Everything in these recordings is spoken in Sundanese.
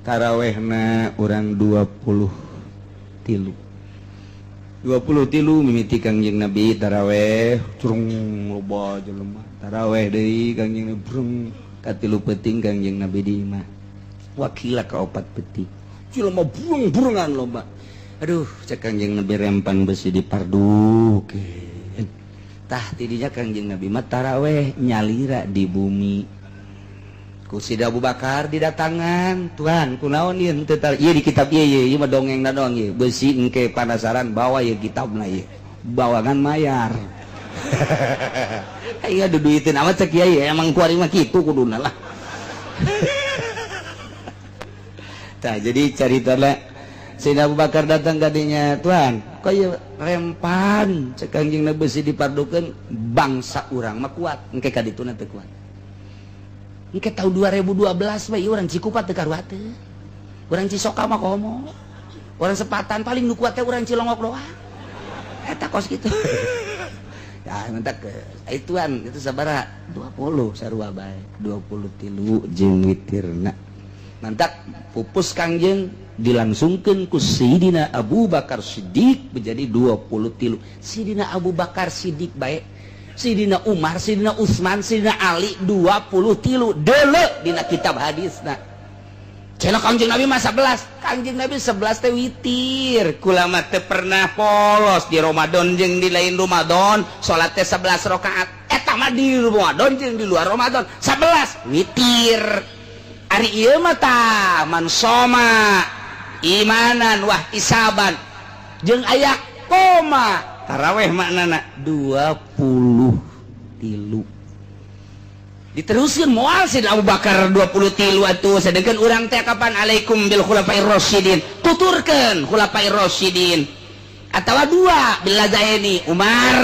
Tarawehna urang 23. 23 mimiti Kangjeng Nabi taraweh, curung loba jelema. Taraweh deui Kangjeng Nabi, brung katilu peuting Kangjeng Nabi di imah. Wakila ka opat peuting. Jelema burung-burungan loba. Aduh, cek Kangjeng Nabi, rempan besi dipardukeun. Tah, tidinya Kangjeng Nabi mah taraweh nyalira di bumi. Ku Sida Abu Bakar didatangan, "Tuhan, kunaon ieu teu ieu di kitab ieu ieu ieu mah dongeng na doang ieu. Besi engke panasaran bawa ieu kitabna ieu. Bawangan mayar." Aing duduiteun amat cek kiai, emang kuari mah kitu kuduna lah. Tah, jadi caritana Sayyidina Abu Bakar datang kadinya, "Tuhan, kok ieu rempan?" Cek Kangjeng Nabi, besi dipardukeun, bangsa urang mah kuat, engke ka dituna teu kuat. Engke tahun 2012 we urang Cikupa teu karuateun. Urang Cisoka mah komo. Urang Sepatan paling nu kuat teh urang Cilongok doang. Eta kos kitu. Ya, mentak ituan itu sabaraha? 20 sarua bae. 23 jeung witirna. Mantak pupus Kangjeng dilangsungkeun ku Sayyidina Abu Bakar Siddiq menjadi 23. Sayyidina Abu Bakar Siddiq bae, Sidina Umar, Sidina Utsman, Sidina Ali 23 dele dina kitab hadisna. Cenah Kangjeng Nabi mah 11. Kangjeng Nabi 11 teh witir. Kulama teu pernah polos di Ramadan jeung di lain Ramadan, salat teh 11 rakaat. Eta mah di Ramadan jeung di luar Ramadan 11 witir. Ari ieu mah tah man soma imanan wah isaban jeung aya koma taraweh maknana 23 diteruskan moal Sayyidina Abu Bakar 23 atuh, sedangkan urang teh kapan alaikum bil khulafair rasyidin, tuturkeun khulafair rasyidin atawa dua bilazaini Umar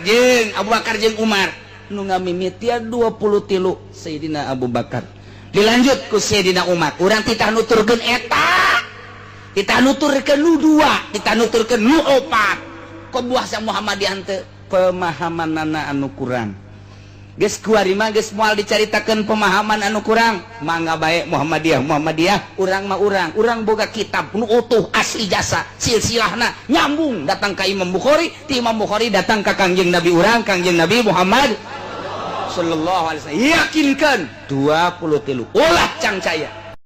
jeung Abu Bakar jeung Umar nu ngamimitian 23 Sayyidina Abu Bakar dilanjut ku Sayyidina Umar. Urang titah nuturkeun eta, titah nuturkeun nu dua, titah nuturkeun nu opat. Kok buah sa Muhammadiyah teu pemahamanana anu kurang. Geus kuari mah geus moal dicaritakeun pemahaman anu kurang, mangga bae Muhammadiyah Muhammadiyah, urang mah urang, urang boga kitab nu utuh asli jasa silsilahna nyambung datang ka Imam Bukhari, ti Imam Bukhari datang ka Kangjeng Nabi urang, Kangjeng Nabi Muhammad sallallahu alaihi wasallam. Yakinkan 23 ulah cangcaya.